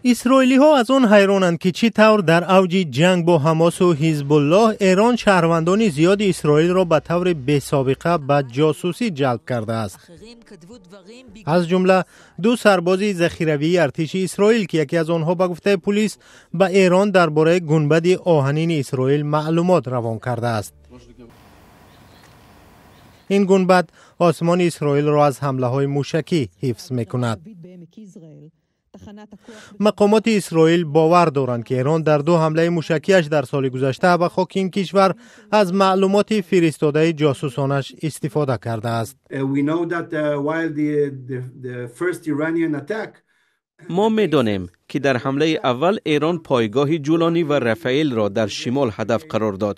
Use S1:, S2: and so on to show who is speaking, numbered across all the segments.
S1: Исроилиҳо аз он ҳайронанд, ки чӣ тавр дар авҷи ҷанг бо Ҳамосу Ҳизбуллоҳ Эрон шаҳрвандони зиёди Исроилро ба таври бесобиқа ба ҷосусӣ ҷалб кардааст. Аз ҷумла ду сарбози захиравии артиши Исроил, ки яке аз онҳо ба гуфтаи пулис ба Эрон дар бораи гунбади оҳанини Исроил маълумот равон кардааст. Ин гунбад осмони Исроилро аз ҳамлаҳои мушакӣ ҳифз мекунад. Мақомоти Исроил бовар доранд, ки Эрон дар ду ҳамлаи мушакиаш дар соли гузашта ба хоки ин кишвар аз маълумоти фиристодаи ҷосусонаш истифода кардааст.
S2: Мо медонем, ки дар ҳамлаи аввал Эрон пойгоҳи Ҷулонӣ ва Рафаэлро дар шимол ҳадаф қарор дод.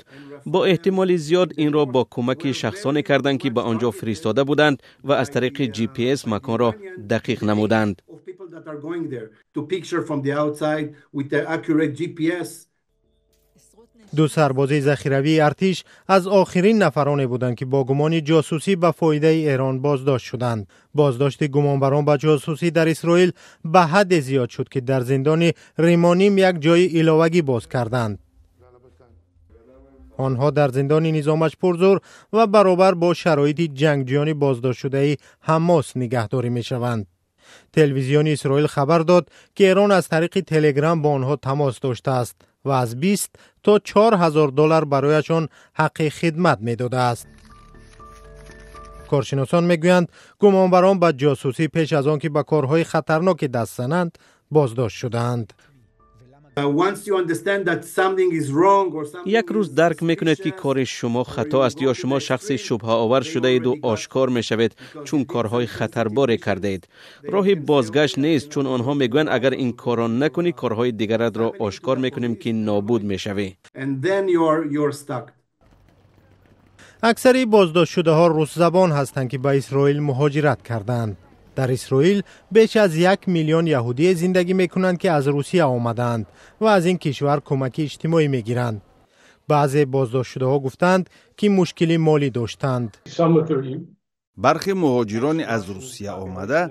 S2: Бо эҳтимоли зиёд инро бо кӯмаки шахсоне карданд, ки ба он ҷо фиристода буданд ва аз тариқи GPS маконро дақиқ намуданд.
S1: Ду сарбози захиравии артиш аз охирин нафароне буданд, ки бо гумони ҷосусӣ ба фоидаи Эрон боздошт шуданд. Боздошти гумонбарон ба ҷосусӣ дар Исроил ба ҳадде зиёд шуд, ки дар зиндони Римоним як ҷои иловагӣ боз карданд. Онҳо дар зиндони низомаш пурзур ва баробар бо шароити ҷангҷӯёни боздоштшудаи Ҳамос нигаҳдорӣ мешаванд. Телевизиони Исроил хабар дод, ки Эрон аз тариқи Телеграм бо онҳо тамос доштааст ва аз 20 то 4000 доллар барояшон ҳаққи хидмат медодааст. Коршиносон мегӯянд, гумонбарон ба ҷосусӣ пеш аз он ки ба корҳои хатарноке даст зананд боздошт шудаанд.
S2: Як рӯз дарк мекунед, ки кори шумо хато аст ё шумо шахси шубҳаовар шудаеду ошкор мешавед, чун корҳои хатарборе кардаед. Роҳи бозгашт нест, чун онҳо мегӯянд, агар ин корро накунӣ, корҳои дигаратро ошкор мекунем, ки нобуд мешавӣ.
S1: Аксари боздоштшудаҳо русзабон ҳастанд, ки ба Исроил муҳоҷират карданд. Дар Исроил беш аз 1 миллион яҳудие зиндагӣ мекунанд, ки аз Русия омадаанд ва аз ин кишвар кӯмаки иҷтимоӣ мегиранд. Баъзе боздоштшудаҳо гуфтанд, ки мушкили молӣ доштанд.
S3: Бархе муҳоҷирони аз Русия омада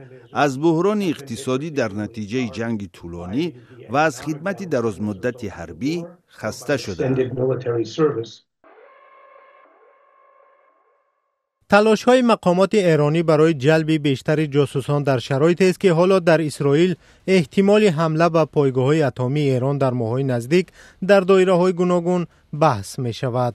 S3: аз буҳрони иқтисодӣ дар натиҷаи ҷанги тӯлонӣ ва аз хидмати дарозмуддати ҳарбӣ хаста шуданд.
S1: Талошҳои мақомоти эронӣ барои ҷалби бештари ҷосусон дар шароитест, ки ҳоло дар Исроил эҳтимоли ҳамла ба пойгоҳҳои атомии Эрон дар моҳҳои наздик дар доираҳои гуногун баҳс мешавад.